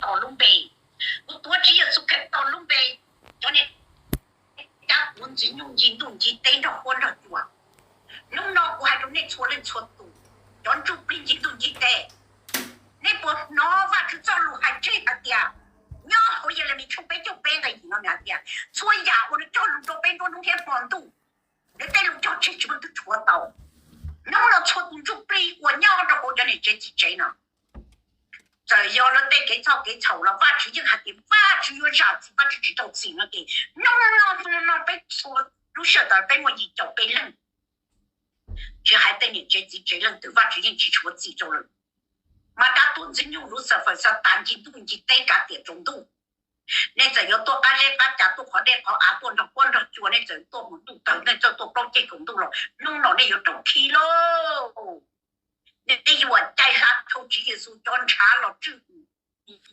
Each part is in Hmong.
Khetos lub npe. Kuv tuav Tswv Yexus Khetos lub npe, cov niag dab tuav Ntxwg Nyoog ncig ntuj ncig teb nrog huab nrog cua. Hnub no kuv hais rau nej txhua leej txhua tus, cov ntsuj plig ncig ntuj ncig teb, nej puas hnov Vajtswv txoj lus hais tseg hais tias, nyob hauv Yelemis tshooj peb caug peb nqe yim no nws hais tias, txhua yam uas nws cog lus rau peb nruab hnub thiab hmo ntuj, nws tej lus cog tseg tsis muaj leej twg tshuav tau. Hnub no txhua tus ntsuj plig uas nyob rau hauv cov niam tsev txiv tsev no, txawm yog lawv tej kev txhoj kev txhaum los Vajtswv yeej hais tias Vajtswv yuav zam txim, Vajtswv tsis tau txim no ces hnub no, hnub no peb txhua lub sij hawm tas peb muaj yim caum peb leej, tsis hais tej niam tsev txiv tsev leej twg Vajtswv yeej tsis tshuav txim rau lawm. Mas dab tuav Ntxwg Nyoog Luxafaes Xatas ncig ntuj ncig teb kav tiam tsaus ntuj, nej txawm yuav tuaj qab zeb qab ca, tuaj qhov dej qhov av, tuaj nrog huab nrog cua, nej txawm tuaj mus ntuj tawg, nej txawm tuaj plaub ceg kaum ntuj los hnub no nej yuav raug khi lauj. Nej yuam cai hla dhau Tswv Yexus cov ntshav los tswj me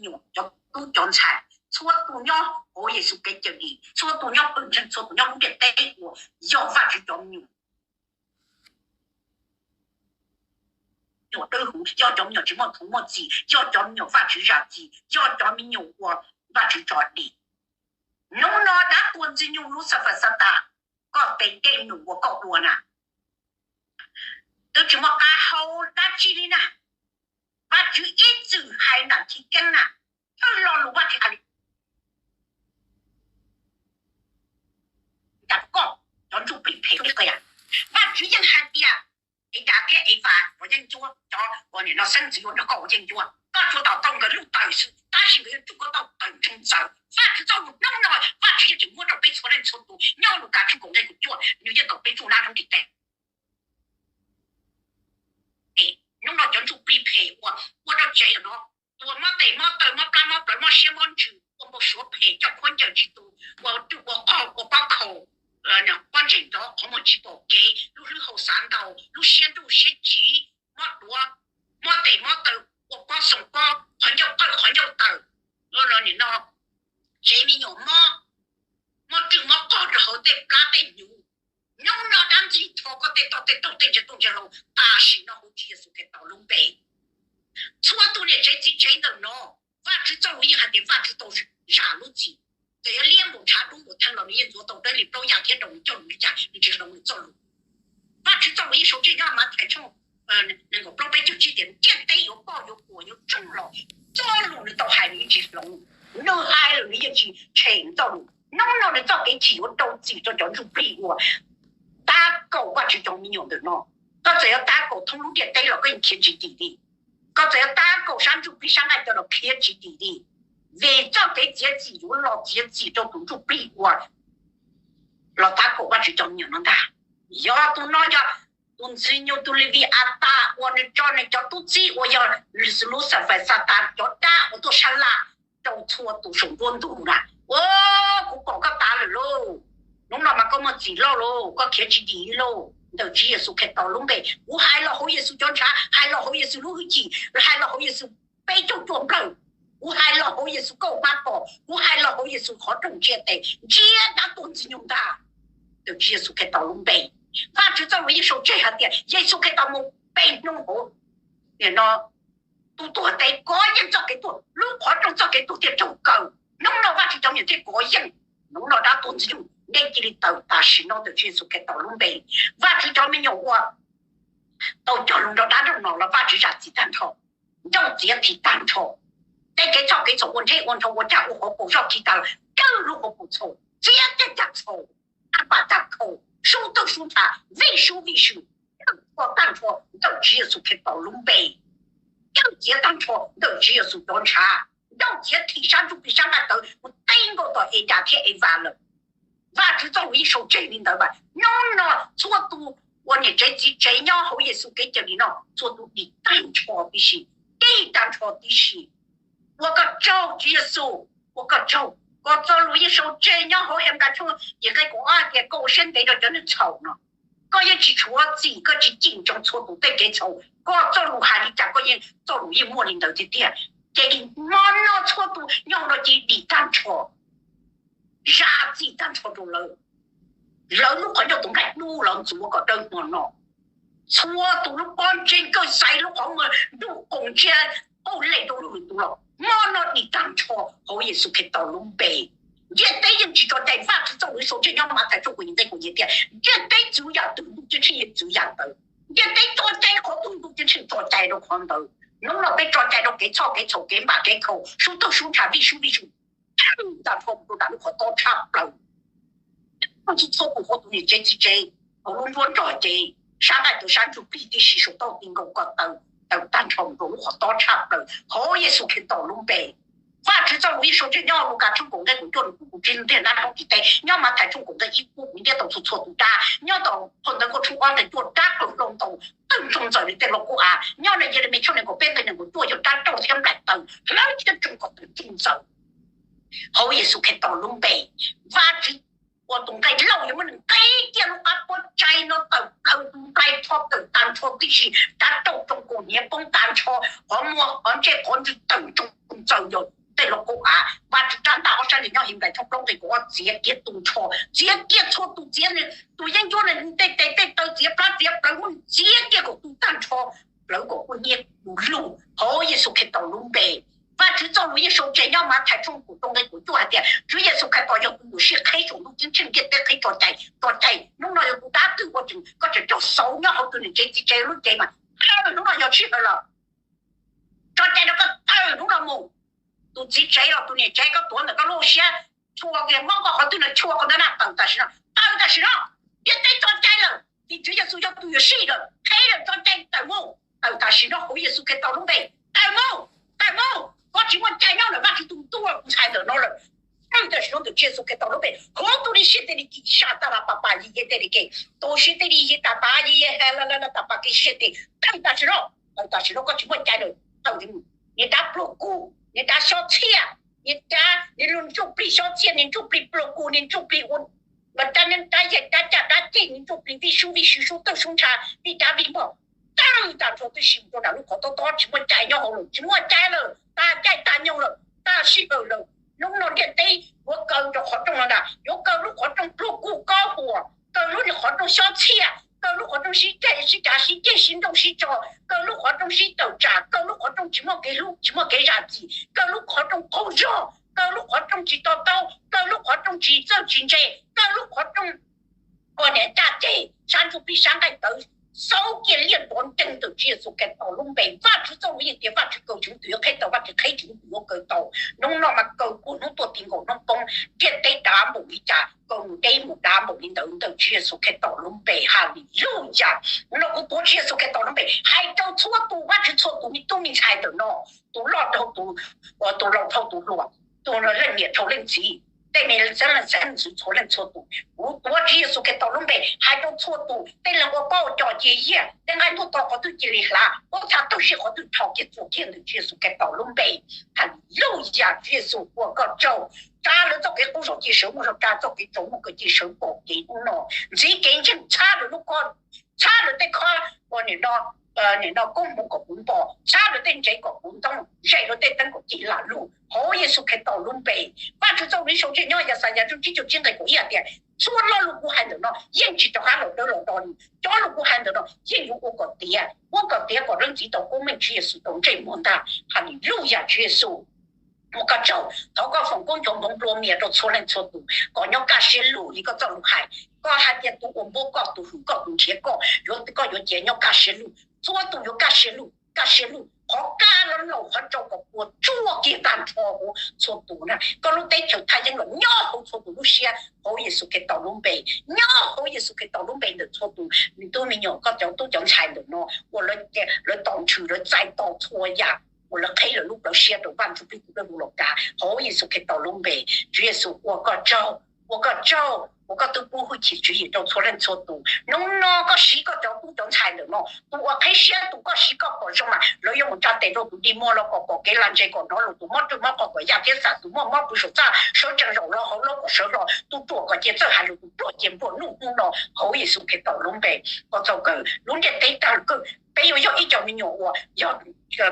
nyuam, cov tub cov ntxhais, txhua tus nyob hauv Yexus kev cawm dim, txhua tus nyob pawg ntseeg, txhua tus nyob lub ntiaj teb uas yog Vajtswv cov me nyuam, nyuam dawb huv, yog cov me nyuam tsis muaj txuj muaj txim, yog cov me nyuam Vajtswv zam txim, yog cov me nyuam uas Vajtswv tso dim. Hnub no dab tuav Ntxwg Nyoog Luxafaes Xatas, koj tes dej num uas koj ua na, twb tsis muaj qab hau dab tsi li na. Vajtswv ib txwm hais nram chiv keeb na, thawj lo lus Vajtswv hais li cas rau koj, cov ntsuj plig phem, Vajtswv yeej hais tias, Adas thiab Evas uas yeej ncuab, cov uas nim no xeeb ntxwv uas nrog koj uas yeej ncuab, koj tsuas tom tau nkawd lub taw xwb, tab sis nkawd yuav coj koj tau tawm ntseeg txawv. Vajtswv txoj lus hnub no, Vajtswv yeej tseem muab rau peb txhua leej txhua tus nyob Lukas tshooj kaum nqe kaum cuaj, nws yeej kom peb tsuj nab rau ntiv tes. Hnub no cov ntsuj plig phem uas ua rau tsev lawm no, tua mob tes mob taw, mob plab mob plawv, mob siab mob ntsws, ua npau suav phem, coj khaub ncaws tsis tu, ua rwj ua qog, ua pob khaus, pob ntseg nrov, qhov muag tsis pom kev, lub hlwb hau xav ntau, lub siab ntuj siab tsiv, mob duav, mob tes mob taw, ua pob xoom pob, qhov ncauj qawj qhov ncauj tawm, nim no tsev me nyuam mob, mob rwj mob qog rau hauv tej plab tej hnyuv. Hnub no dab ntxwg nyoog thov koj tej toj tej taug tej ntsia tuaj ntsia hlau tam sim no hauv Tswv Yexus Khetos lub npe. Txhua tus niam tsev txiv tsev ntawm no, Vajtswv txoj lus yeej hais tias Vajtswv tau zam lub txim. Txawm yog liab npaum ntshav dub npaum theej los nws yeej ntxuav tau dawb li plaub yaj thiab rau nws coj lus li cas nws tsis hloov nws txoj lus. Vajtswv txoj lus yeej sau tseg nyob Mathais tshooj nees nkaum plaub peb caug tsib tias ntiaj teb yuav poj yuav puas yuav tsoog los txoj lus nws tau hais nws yeej tsis hloov. Nws hais lawm nws yeej tsis tshem nws txoj lus. Hnub no nws txoj kev chim yuav rau txim rau cov ntsuj plig uas tab kaum Vajtswv cov me nyuam ntawm no. Koj txawm yuav tab kaum thoob lub ntiaj teb los koj yeej khiav tsis dim li. Koj txawm yuav tab kaum sab ntsuj plig sab nqaij tawv los khiav tsis dim li. Vim txoj kev txiav txim yuav los txiav txim rau tus ntsuj plig uas los tab kaum Vajtswv cov me nyuam no ntag. Yog tus no yog tus Ntxwg Nyoog tus Levis Atas uas nws tso nws cov tub txib uas yog Luxafaes Xatas cov dab uas tuaj sab laj rau txhua tus saum nruab ntug na. Ua, kuv pom koj tas lawm lauj. Hnub no mas koj muaj txim loj lauj, koj khiav tsis dim li lauj. Ntawm Tswv Yexus Khetos lub npe, kuv hais los hauv Yexus cov ntshav, hais los hauv Yexus lub hwj chim, hais los hauv Yexus peb caug cuaj nplawg, kuv hais los hauv Yexus kauj hmab pom, kuv hais los hauv Yexus qhov rooj ntiaj teb, ntsiab dab tuag Ntxwg Nyoog ntag. Ntawm Tswv Yexus Khetos lub npe, Vajtswv txoj lus yeej sau tseg hais tias Yexus Khetos mus pe hnub hauv, nim no tus tuag tes kov yeej txoj kev tuag, lub qhov rooj txoj kev tuag thiaj raug kaw. Hnub no Vajtswv cov me nyuam thiaj kov yeej. Hnub no dab tuag Ntxwg Nyoog, nej cia li tawm tam sim no ntawm Tswv Yexus Khetos lub npe. Vajtswv cov me nyuam uas tau cog lus nrog dab nrog no los Vajtswv zam txim tag nrho, ncauj txiav thim tag nrho. Tej kev txhoj kev txhaum ua nrheb ua nrho ua caj ua hauv paus zoj khi tas los kawg lub hauv paus txhaum, txiav tej caj txhaum, a pas tag khau, sub tawg sub ntsha, vij sub vij sw, kawg tag nrho ntawm Tswv Yexus Khetos lub npe. Ncauj txiav tag nrho ntawm Tswv Yexus cov ntshav, ncauj txiav thim sab ntsuj plig sab nqaij tawv mus teb nkaus tom Adas thiab Evas lawm. Vajtswv txoj lus yeej sau tseg li ntawd mas hnub no txhua tus uas niam tsev txiv tsev nyob hauv Yexus kev cawm dim no txhua tus dim tag nrho tib si, dim tag nrho tib si. Ua koj tsaug Tswv Yexus, ua koj tsaug. Koj txoj lus yeej sau tseg nyob hauv Henplais tshooj yim nqe kaum ob hais tias koj ua siab ntev rau cov neeg txhaum no. Koj yeej tsis tshuav txim, koj tsis cim ntsoov txhua tus tej kev txhaum, koj txoj lus hais li cas koj yeej txoj lus yeej muaj li ntawd tiag tiag. Ces hmo no txhua tus nyob hauv no cia li dim tag nrho, zam txim tag nrho rau lawv. Lawv lub qhov ncauj tus nplaig dub los ntxuav kom dawb hmo no. Txhua tus lub pob ntseg kawj xaiv lub qhov muag nruj qoos ntsia qauj lej rau lwm tus los Hmo no dim tag nrho hauv Yexus Khetos lub npe. Ntiaj teb yeej tsis tso cai. Vajtswv txoj lus sau tseg nyob Mathais tshooj kaum yim nqe kaum yim tias ntiaj teb txwv yam twg, ntuj ceeb tsheej yeej txwv yam ntawd. Ntiaj teb tso cai qhov twg, ntuj ceeb tsheej tso cai rau qhov ntawd. Hnub no peb tso cai rau kev txhoj kev txhaum, kev npam kev khaum, sub tawg sub ntsha, vij sub vij sub, tag nrho mus rau nram lub qhov tob tshaj plaws. Txhua tus hauv tus niam tsev txiv tsev, hauv lub nruab nrog cev, sab nqaij tawv sab ntsuj plig tib si, saum tauj ti nkaus ko taw, tawm tag nrho mus rau lub qhov tob tshaj plaws hauv Yexus Khetos lub npe. Vajtswv txoj lus yeej sau tseg nyob Lukas tshooj kaum nqe kaum cuaj, nws pub kuv tsis ntiag nab roob tim teb, nyob Mathais tshooj kaum nqe ib pub kuv ntiab tau txhua txhua tus dab, nyob rau phau ntawv Nkauj tshooj ob nqe cuaj dab kaum rau ntau, tawg ntsoog ntxaws li tej lauj kaub av, nyob Yelemis tshooj nees nkaum peb nqe nees nkaum cuaj yog dab rauj thiab nplaim taw hlawv thiab tsoos kom tawg ntsoog ntxaws hauv Yexus Khetos lub npe. Vajtswv ua tus nqe lauj yuav muab nws nqe kiag lub qab puab tsai no tawm plaws tus nplaim rho tawm tag nrho tib si, dab rauj tsoos kaus hniav poob tag nrho, qhov muag qhov ntsej qhov ntswg tawm ntsoog ntxaws yog tej lauj kaub av. Vajtswv rab ntaj ob sab ntseg nyob Henplais tshooj plaub nqe kaum ob txiav kiag tu nrho, txiav kiag txhua tus, txiav tus yeeb ncuab, tej tes tej taw, txiav plab txiav plawv, muab txiav kiag kom tu tag nrho, plawv kom kub hnyiab du lug hauv Yexus Khetos lub npe. Vajtswv txoj lus yeej sau tseg nyob Mathais tshooj kaum rau nqe kaum cuaj hais tias Tswv Yexus Khetos yog tus yuam sij qheb saum ntuj ceeb tsheej ntiaj teb qhib tso cai, tso cai. Hnub no yog tus dab twg ua rau koj tseem raug xauv nyob hauv tus niam tsev txiv tsev lub cev mas tawg hnub no yog sij hawm lawm. Tso cai rau koj tawg hnub no mus. Tus txiv tsev los tus niam tsev koj tuav ntawm koj lub siab, tshua kiag mob koj qhov twg no, tshua qhov ntawd na, tawg tam sim no, tawg tam sim no. Ntiaj teb tso cai lawm vim Tswv Yexus yog tus yuam sij lawm, qheb lawm, tso cai tawm mus, tawm tam sim no hauv Yexus Khetos lub npe. Tawm mus, tawm mus, koj tsis muaj cai nyob ntawm Vajtswv tus ntuj kuv ntxhais ntawm no lawm. Tawm tam sim no ntawm Tswv Yexus Khetos lub npe, khuv tus li siab tej li kis saj tas las pas pas yi ye tej li ke, tus siab tej li yi tas pas yi ye tas pas kis siab tej, tawm tam sim no, tawm tam sim no koj tsis muaj cai lawm. Tawm, niag dab pluag kuv, niag dab xyob txhiaj, niag dab, niag lub ntsuj plig xyob txhiaj, niag ntsuj plig pluag kuv, niag ntsuj plig ua dab, dab yawg dab caj dab ceg, niag ntsuj plig vij sub vij sub, sub tawg sub ntsha, vij dab vij npog, tawg tag nrho tib si mus rau nram lub qhov tob tob, tsis muaj cai nyob hauv lawm, tsis muaj cai lawm, tag caij tag nyoog lawm, tag sij hawm lawm. Hnub no ntiaj teb yuav kaw rau qhov rooj no ntag, yuav kaw lub qhov rooj pluag kuj kob huam, kaw lub qhov rooj xyob txhiaj, kaw lub qhov rooj sib cav sib cav, sib ceg sib nrauj sib tso, kaw lub qhov rooj sib tawm tsam, kaw lub qhov rooj tsis muaj kev hlub tsis muaj kev zam txim, kaw lub qhov rooj qaug zog, kaw lub qhov rooj tsis to taub, kaw lub qhov rooj tsis txawj tsis ntse, kaw lub qhov rooj ua niam caj ces sab ntsuj plig sab nqaij tawv, xaub kiag liaj nrov nreeg ntawm Tswv Yexus Khetos lub npe. Vajtswv txoj lus yeej tias Vajtswv kaw tseev twm yuav qheb tau, Vajtswv qheb tseev twm yuav kaw tau. Hnub no mas kaw kuj hnub tuaj ti nkaus hnub poob, ntiaj teb dav npaum li cas, kaw mus deb mus dav npaum li ntawd ntawm Tswv Yexus Khetos lub npe. Haleluyas. Hnub no kuv tuav Tswv Yexus Khetos lub npe hais rau txhua tus, Vajtswv txhua tus me tub me ntxhais ntawm no, tus loj rau tus, tus laus dhau tus hluas, tus leej niam dhau leej txiv, tej me xeeb leej xeeb ntxwv txhua leej txhua tus. Kuv tuav Tswv Yexus Khetos lub npe hais rau txhua tus, tej leeg ua pob ua cos cia yiag, tej nqaij ntuj to qhov twg cia li hlav, pob txha tawg siab qhov twg rho kiag txuas kiag ntawm Tswv Yexus Khetos lub npe. Haleluyas, Tswv Yexus ua koj tsaug. Tsa lawv txoj kev qaug zog cia sawv muaj zog, tsa txoj kev tsaus muaj kaw cia sawv pom kev hnub no. Ntxiv kev ntseeg txhab lawv lub khob, txhab lawv tej khob ua nim no, nim no koob hmoov kom puv npo, txhab lawv tej ntsev kom puv ntoob, zais lawv tej teeb kom cig lam lug hauv Yexus Khetos lub npe. Vajtswv txoj lus sau tseg nyob Yaxayas tshooj tsib caug tsib nqe kaum ib hais tias txhua lo lus kuv hais ntawm no yeej tsis rov qab los dawb los do li. Cov lus kuv hais ntawm no yeej yuav ua kom tiav, ua kom tiav kom leej txiv tau koob meej, Tswv Yexus tau ntsej muag ntag. Haleluyas, Tswv Yexus ua koj tsaug. Thov koj foom koob nchuav hmoov nplua mias rau txhua leej txhua tus kom nyob kaj siab lug li koj txoj lus hais. Koj hais tias tus uas npuab koj, tus hwm koj, tus nrhiav koj, yuav, koj yuav cia nyob kaj siab lug. Txhua tus yuav kaj siab lug, kaj siab lug. Qhov kaj los laus qhov tsaus kom puas tsuaj kiag tag nrho hauv txhua tus na. Koj lub teb chaws thaj yeeb los nyob hauv txhua tus lub siab hauv Yexus Khetos lub npe. Nyob hauv Yexus Khetos lub npe ntawm txhua tus me tub me nyuam, koj cov tub cov ntxhais ntawm no uas lawv tos ntshw, lawv txais tos txhua yam uas lawv qheb lawv lub plawv siab rau Vaj Ntsuj Plig tus dawb huv los kav hauv Yexus Khetos lub npe. Tswv Yexus ua koj tsaug, ua koj tsaug uas koj twb pub hwj chim tswv yim rau txhua leej txhua tus. Hnub no koj siv koj cov tub cov ntxhais ntawm no, tus uas qheb siab tus koj siv koj kom zoo mas lawv yuav mus tsa tes rau tus dig muag los kom pom kev lag ntseg, kom hnov lus, tus mob rwg mob qos kom yaj thiab xam, tus muaj mob pw saum txaj sawv tsees zaum los hauv laub kom sawv hlo, tus ruam kom cia txawj hais lus, tus pluag cia npuaj nuj hnub no hauv Yexus Khetos lub npe. Koj txoj kawg lub ntiaj teb tag lawm kawg, peb yuav yog ib co me nyuam uas yog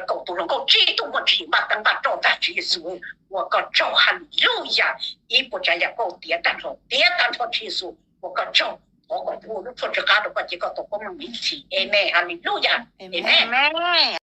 kaum tus hluas nkauj tsib tug muaj tswv yim npaj teeb npaj roj ntag. Tswv Yexus ua koj tsaug. Haleluyas. Ib puas tsav yam koj tiav tag nrho, tiav tag nrho, Tswv Yexus ua koj tsaug. Thov kom ua lub tshuaj tsw qab rau koj cia koj tau koob meej ib txhis. Amees. Haleluyas. Amees.